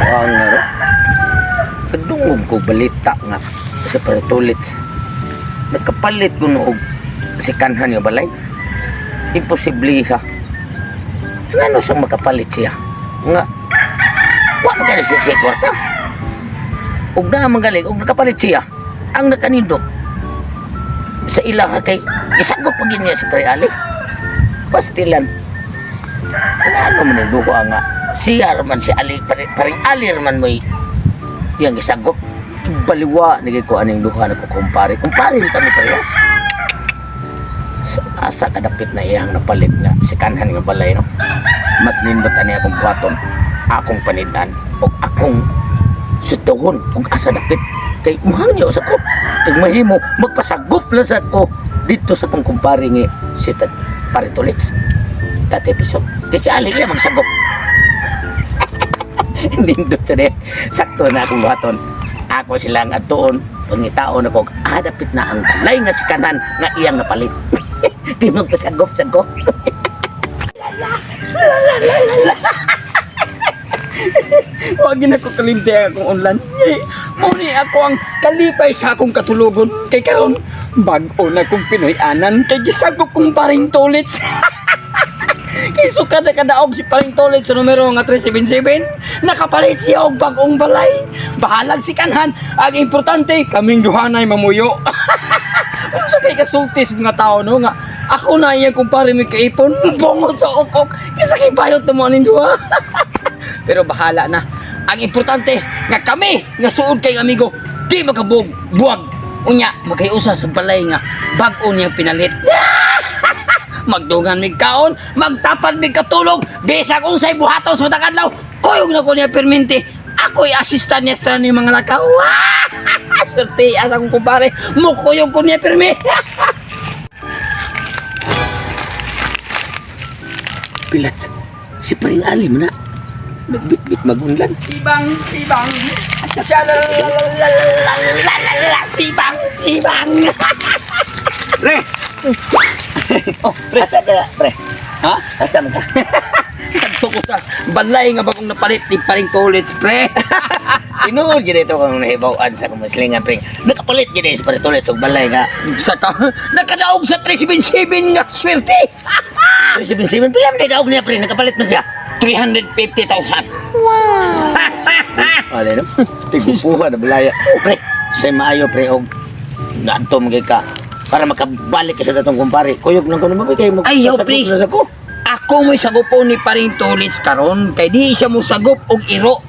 Buang nga ro. Kadungog ko balita nga sa Paritulits. Nagkapalit ko og sikanhan nga balay. Imposible ha. Ngano siyang makapalit siya? Nga, wa man gani siya siya kwarta. Ug na magaling, ug nakapalit siya. Ang nakanindot sa ila kay isagop pag niya si Pre Ali. Pastilan. Ano man ang duha nga siya man si Ali pare, paring Ali man mo'y iyang isagop. Baliwa ni ko aning duha na ko kumpare. Kumpare ni kami parehas. Asa kadapit na iyang napalit nga si kanhan nga balay, no. Mas nindot ani akong buhaton, akong panidan og akong sutuhon og asa dapit kay muhangyo sa ko. Kag mahimo magpasagop lang sa ko dito sa akong kumpare nga si Pare Tulits. Dati piso. Kasi Ali iya magsagop. Nindot sa de. Sakto na akong buhaton. Ako silang atuon, pangitaon ako, ah, dapit na ang balay nga si kanan nga iyang napalit. Di magpasagop sa ko. Wag na ko kalimti ang akong unlan. Mao ni ako ang kalipay sa akong katulogon. Kay karon bag-o na kong Pinoy-anan kay gisagop kong Paring Tolits. Kay sukad na kadaog si Paring Tolits sa numero nga 377. Nakapalit siya og bag-ong balay. Bahalag si kanhan. Ang importante, kaming duha na'y mamuyo. Unsa kay kasultis mga tao, no, nga ako na iyang kumpare may kaipon bungot sa ukok kaysa kay bayot na mo aning duha. Pero bahala na. Ang importante nga kami nga suod kay amigo di makabog buwag. Unya magkayusa sa balay nga bag-o niyang pinalit. Magdungan mig kaon, magtapad mig katulog, bisag unsay buhaton sa matag adlaw, kuyog na ko niya perminti. Ako'y assistant niya sa ni mga lakaw. Swerte asa akong kumpare, mukuyog ko niya pirmi. Pilat, si Paring Ali man na. Nagbitbit magunlan. Sibang, sibang. Shalalalalalalalala, sibang, sibang. Pre! Oh, pre. Asa ka, pre? Ha? Asa man ka? Kadto ko sa balay nga bagong napalit ni Paring College, pre. Tinuod gid ito kung nahibaw-an sa kumaslingan, pre. Nakapalit gid si Paring sa balay nga. Sa ka, nakadaog sa 377 nga swerte. 377, pila man daog niya, pre? Nakapalit man siya. 350,000. Ale no? Tigupuha na balaya. Pre, say maayo, pre, og naadto man ka para makabalik ka sa datong kumpare. Kuyog lang ko naman kay mo. Ayaw, pre. Na sa ko. Ako mo'y sagupon ni Paring Tulits karon kay di siya mo sagop og iro.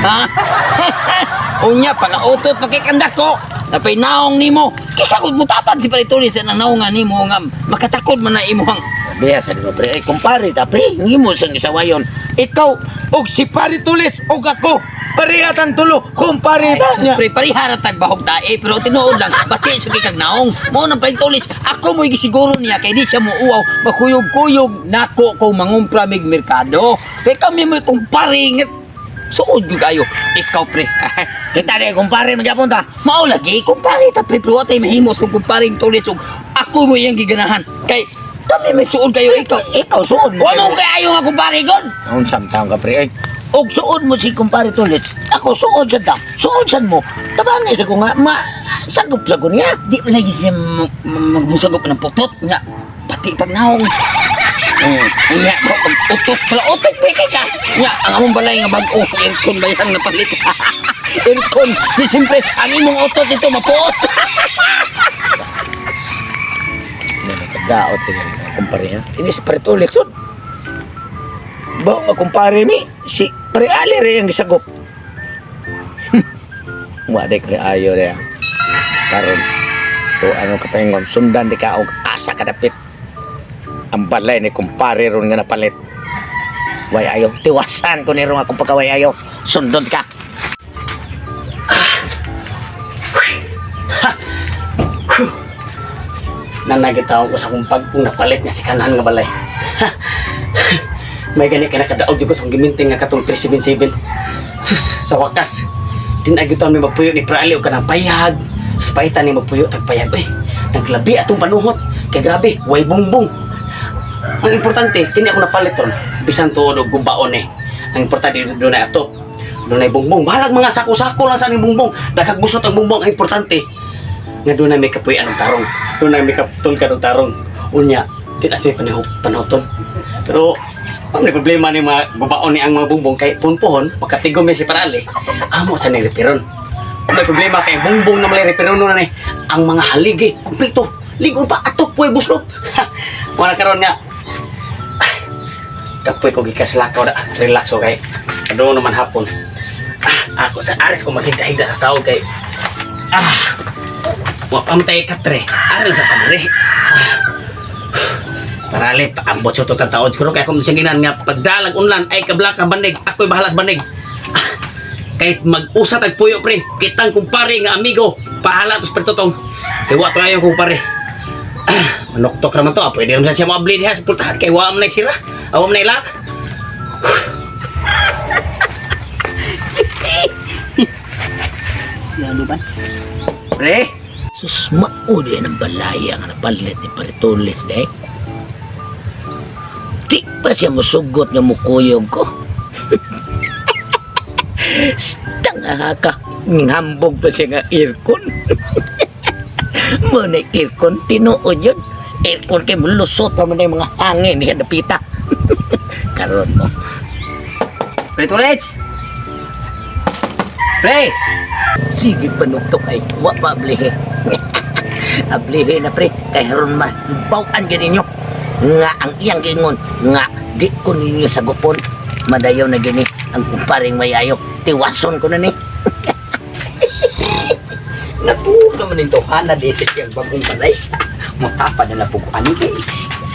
Ha? Unya palautot pakikanda ko. Napay naong nimo. Kisagod mo tapad si Paring Tulits ang naongan nimo nga makatakod man na imong Biya sa mo, pre. Ay, kumpare ta, pre. Hindi mo siyang gisawayon. Ikaw og si Pare Tulis og ako. Pareha tang tulo. Kumpare ta niya. Pre, parihara tag bahog tae, pero tinuod lang, bati sa kay kag naong. Mao nang Paring Tulits, ako mo'y gisiguro niya kay di siya mo uwaw, makuyog-kuyog nako kung mangumpra mig merkado. Kay kami mo'y kumpare nga suod gyud kayo. Ikaw, pre. Kita di kumpare magyapon ta. Mao lagi, kumpare ta, pre, pero atay mahimo sa kumparing Tulits ug ako mo iyang giganahan. Kay kami may suod kayo ikaw. Ikaw suod mo. Wa mo kay ayo nga kumpare god. Unsam taon ka, pre? Ay, og suod mo si kumpare Tulis. Ako suod sa ta. Suod sad mo. Tabangay sa ko nga ma sagop sa ko niya. Di man lagi siya magmusagop ng putot nga pati pag naong. Nga bro, pag utot pala utot pa kay ka. Nga ang among balay nga bag-o aircon ba yang napalit. Aircon, di siyempre ang imong utot dito mapuot. Nakadaot ka nga kumpare ha. Sini si Pare Tulis sud. Ba nga kumpare mi si Pare Ali re ang gisagop. Wa di ko ayo re. Karon to ano kapaingon sundan di ka og asa kadapit ang balay ni kumpare ron nga napalit. Way ayo, tiwasan ko ni ron akong pagkaway ayo. Sundon ka. Nanagitaw ko sa akong pag-ong napalit nga si kanan nga balay. May gani ka nakadaog jud ko sa akong giminting nga katong 377. Sus, sa wakas. Dinagyutan may magpuyo ni Prali og kanang payag. Sus, paitan ni magpuyo tag payag. Uy, naglabi atong panuhot. Kay grabe, way bongbong. Ang importante, kini ako napalit ron. Bisan tuod og gubaon eh. Ang importante doon na ato. Dunay bongbong. Bahalag mga sako-sako lang sa ning bongbong. Daghang busot ang bongbong ang importante. Nga dunay may kapuy-an og tarong. Dunay may kaptulkan og tarong. Unya, di na siya panahuton. Pero ang may problema ni mga babaon ni ang mga bongbong kay punpuhon, makatigom ni si parali. Amo sa ni repiron. Ang may problema kay bongbong na malay repiron na ni ang mga haligi kumpleto. Ligon pa atok puy buslot. Wala karon nga kapoy ko gikaslakaw da. Relax ko kay. Adto naman hapon. Ah, ako sa aris ko maghigda-higda sa sahog kay. Ah. Wa pa man tayo katre. Aral sa padre. Ah. Parali, paambot sa tutang taon. Siguro kaya kung singinan nga pagdalag unlan ay kablaka banig. Ako'y bahala sa banig. Ah, kahit mag-usa tag puyo pre, kitang kumpare nga amigo, pahala to sa pertutong. Kay wa to ayo kumpare. Ah, manoktok raman to. Ah, pwede naman siya maabli diha sa pultahan kay wa man na sira. Awa man na ilak. Pre! Sus, mao di ang balaya nga napalit ni Paritulis de. Di pa siya musugot nga mukuyog ko. Tanga ka, hambog pa siya nga aircon. Mo na aircon, tinuod yun. Aircon kay mulusot pa man na yung mga hangin niya napita. Karon mo. Pre Tulits! Pre! Sige panuktok ay wa pa ablihe. Ablihe na pre kay haron ma baw-an gyud ninyo nga ang iyang giingon nga di ko ninyo sagupon madayaw na gini ang kumparing mayayo tiwason ko na ni. Natuog naman yung tuhana di sa siyang bagong balay. Mutapa na lang po ko ani kay.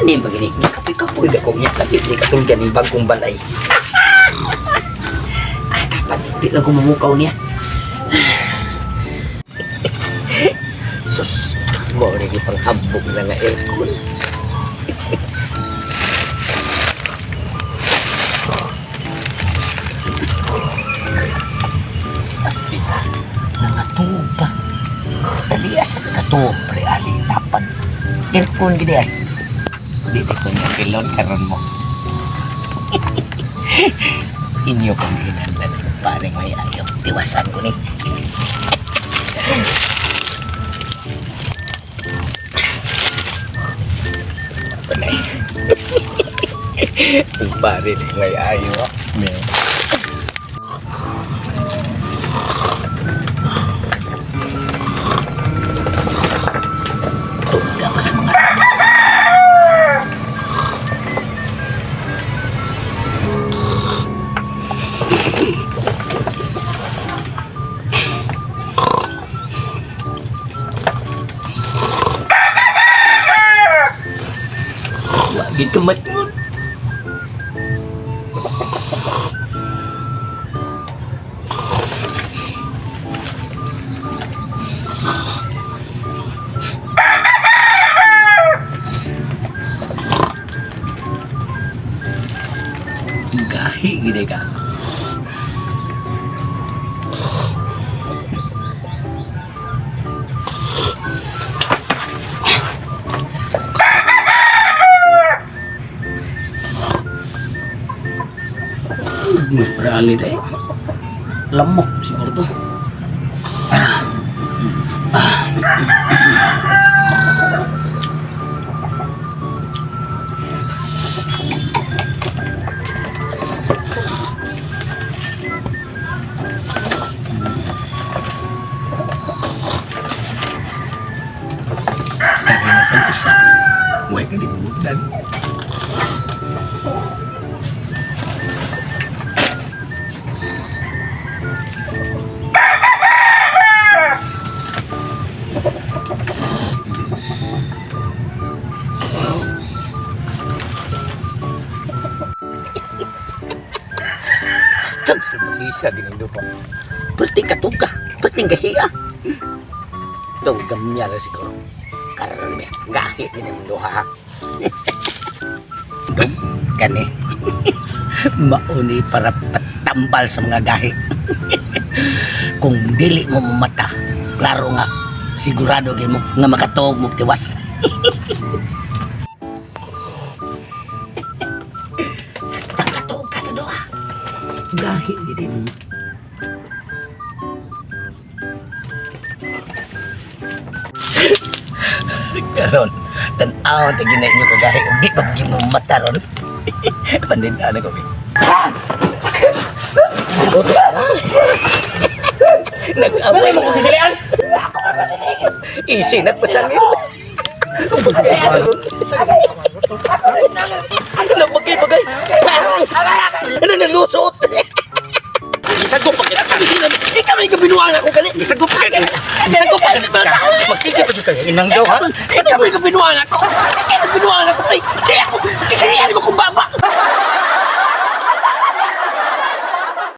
Ano yung bagini? Kapoy-kapoy ba kong niya kapit ni katulgan yung bagong balay. Ay, dapat di lang gumumukaw niya. Sus, mo rin ipanghambog na nga aircon. Asti, nangatuog pa. Dali sa nakatuog, pre, ali, tapan. Aircon gini ay. Di di ko niya kilon karon mo. Inyo kong ginanlan, pareng may ayaw. Tiwasan ko ni. Panay. Kumpare ni may ayo. Ah. Me. Tungga pa sa mga. Wa gitu matngon. Gahi gini ka. Mas parali deh. Lemok siguro to. Kaya na sa isa. Huwag kalimutan. Stag sa mag-isa, ginando pa. Perting katuga, perting gahiya. Dong gamya na siguro. Karon niya, gahi din ang duha. Ha. Dong, kani. Mauni para patambal sa mga gahi. Kung dili mo mamata, klaro nga, sigurado gyud mo nga makatuog mo tiwas. Basta katuog ka sa duha. Gahi gid mo. Karon, tan-awon ta ginay inyo kagahi ug di pa gyud mo mata ron. Pandinda na ko. Nag-away Mo ko gisalian. Easy nagpasangil. Ano bagay bagay? Ano nalusot? Gisagop pa kita. Ikaw may kabinuan ako gani. Gisagop pa kita. Gisagop pa kita. Magsige pa jud kayo. Inang daw ha. Ikaw may kabinuan ako. Ikaw may kabinuan ako. Kaya ako, kisarian mo kong baba.